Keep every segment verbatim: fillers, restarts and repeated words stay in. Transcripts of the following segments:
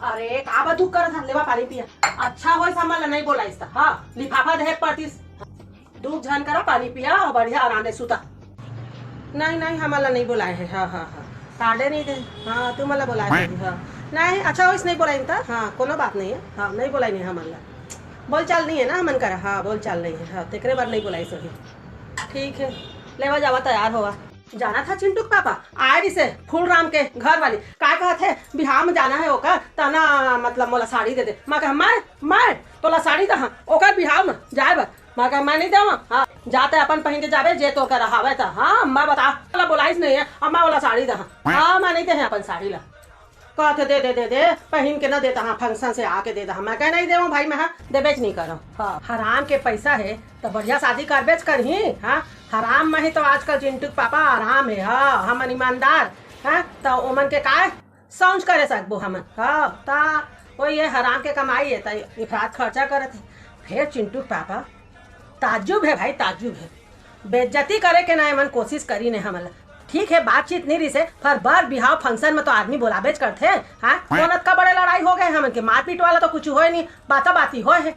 अरे, का बा दुख करत हस? लेवा पानी पिया। अच्छा होइस हमन ला नहीं बोलाइस त। हाँ, लिफाफा देहे परतिस। दुख झन करा, पानी पिया अउ बढ़िया आराम ले सुता। नहीं, नहीं, हमन ला नहीं बोलाए हे। हाँ, हाँ, हाँ। कार्डे नहीं दे। हाँ, तुमन ला बोलाए हे। हाँ। नहीं, अच्छा होइस नहीं बोलाइन त। हाँ, कोनो बात नहीं हे। हाँ, नहीं बोलाइन हे हमन ला। बोलचाल नहीं हे ना हमन करा। हाँ, बोलचाल नहीं हे। हाँ, तेकरे बर नहीं बोलाइस होही। ठीक हे, लेवा जावा, तैयार होवा। जानत हा चिंटू के पापा आए रिसे फूलराम के घर वाली, का कहत हे, बिहाव में जाना हे ओकर, त ना, मतलब, मोला साड़ी दे दे। मैं कहा, मैं, मैं तोला साड़ी दहा ओकर बिहाव में जाए बर? मैं कहा, मैं नहीं देवा। हाँ, जाते अपन पहिन के जाबे, जे तोर करा हावे त। हाँ, मैं बता, बोलाइस नहीं हे, अब मैं ओला साड़ी दहा। हाँ, मैं नहीं देहे अपन साड़ी ला। कहत हे, दे दे दे दे, पहिन के न देता हाँ, फंक्शन से आके देता हाँ। मैं कहे, नहीं देवो भाई, मैं हाँ देबेच नहीं करो। हाँ, हराम के पैसा हे त बढ़िया शादी करबेच करही। हाँ, हराम में ही तो आजकल चिंटू के पापा आराम हे। हाँ, हमन ईमानदार, हाँ, त ओमन के काय समझ करे सकबो हमन? हाँ, त वही हे, हराम के कमाई हे, त इफरात खर्चा करत हे। फेर चिंटू के पापा, ताज्जुब हे भाई, ताज्जुब हे। बेइज्जती करे के ना एमन कोशिश करिन हे हमन ला। ठीक हे, बातचीत नहीं रिसे, पर बर बिहाव फंक्शन में तो आदमी बोलाबेच करथे। हाँ, कौन अतका बड़े लड़ाई हो गए हमन के? मारपीट वाला तो कुछ होय नहीं, बाता बाती होय हे।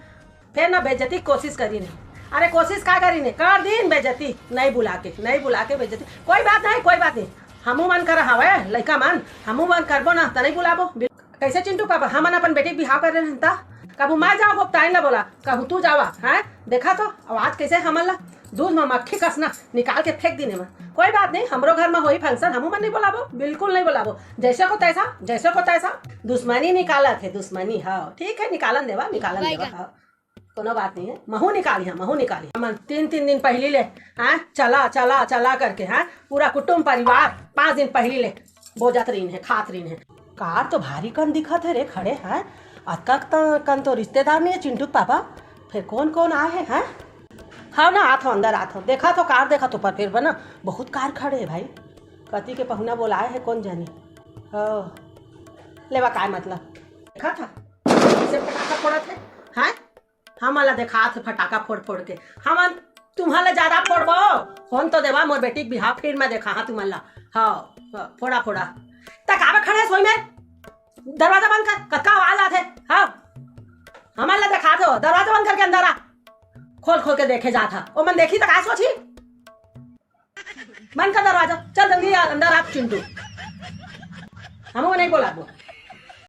फेर ना बेइज्जती के कोशिश करिन हे। अरे कोशिश का करिन हे? कर दिन बेइज्जती, नहीं बुला के, नहीं बुला के बेइज्जती। कोई बात नहीं, कोई बात नहीं, हमू मन कर हवे लइका मन, हमू मन करबो ना, त नहीं बुलाबो। बिल-, कैसे चिंटू पापा, हमन अपन बेटी के बिहाव करे रहन त? कभू मैं जाओ भोगताइन ला बोला, कभू तू जावा, हैं? देखा तो आवाज कैसे हमन ला दूध में मक्खी कस ना निकाल के फेंक दीन हे। कोई बात नहीं, हमरो घर में होई फंक्शन, हमू मन नहीं बोलाबो, बिल्कुल नहीं बोलाबो। जैसे को तैसा, जैसे को तैसा। दुश्मनी निकालत हे, दुश्मनी। हाँ, ठीक हे, निकालन देवा, निकालन देवा। हाँ, कोनो बात नहीं हे, महू निकाली, हाँ, महू निकाली। हमन तीन, तीन दिन पहिली ले, हाँ, चला, चला, चला करके, हाँ, पूरा कुटुम परिवार पाँच दिन पहिली ले बोजत रहिन हे, खात रहिन हे। कार तो भारी कन दिखत हे रे खड़े, हैं? अतका त-, कन तो रिश्तेदार नहीं हे चिंटू के पापा। फेर कौन कौन आए हे, हैं? हाँ ना, आत हो, अंदर आत हो। देखा तो कार, देखा तो, पर फेर बना, बहुत कार खड़े हे भाई। कति के पहुना बोलाए हे, कौन जानी। हाँ, लेवा काय मतलब? देखा था, इसे फटाका फोड़त हे, हैं? हमन ला देखात हे फटाका फोड़ फोड़ के। हमन तुम्हर ले ज्यादा फोड़बो। होन तो देवा मोर बेटी के बिहाव, फिर मैं देखाहा तुमन ला। हाँ, हाँ, फोड़ा फोड़ा। त काबर खड़े हस ओई में? दरवाजा बंद कर, कतका आवाज आथे। हाँ, हमन ला देखात हो, दरवाजा बंद करके अंदर आ। खोल खोल के देखे जात हा, ओमन देखी त का सोचही? बंद कर दरवाजा, चल जल्दी आ, अंदर आ चिंटू। हमू नहीं बोलाबो।